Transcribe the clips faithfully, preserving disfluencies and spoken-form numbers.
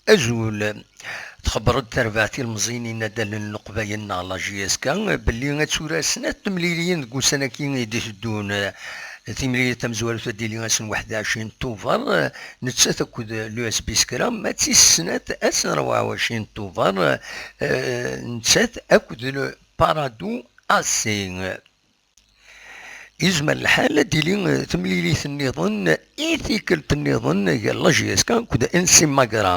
Azul. Txebber-d terbaɛt ilemẓiyen inaddalen n Leqbayel neɣ la J S K belli ad turar snat temliliyin deg ussan-agi i d-iteddun. Timlilit tamezwarut ad d-tili ass n waḥed u ɛecrin Tubeṛ, nettat akked l'U S B Skram, ma d tis snat ass n rebɛa u ɛecrin Tubeṛ, eh, nettat akked le Paradou A C. Yezmer lḥal ad d-tili temlilit nniḍen i tikkelt nniḍen gar la J S K akked N C Magra.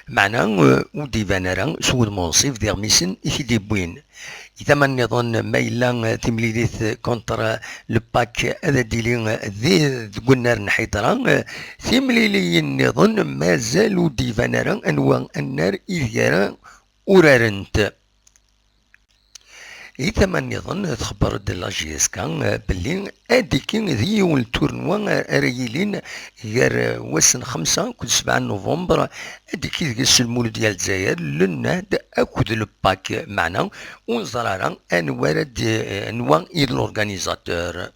Meɛna, eh, ur d-iban ara s wudem unṣib d iɣmisen i t-id-iwwin. I tama nniḍen, ma yella, eh, timlilit contre le PAC ad d-tili, eh, di, deg unnar n Ḥidra, eh, timliliyin nniḍen mazal ur d-iban ara anwa annar ideg ara urarent. I tama nniḍen, txebber-d la J S K, eh, belli ad d-ikki d yiwen n turnwa ara yilin gar, eh, wass n xemsa akked sebɛa n November, ad d-ikki deg-s Lmulud n Lezzayer, le NAD akked le PAC, meɛna ur neẓri ara anwa ara d-, anwa i d l'organisateur.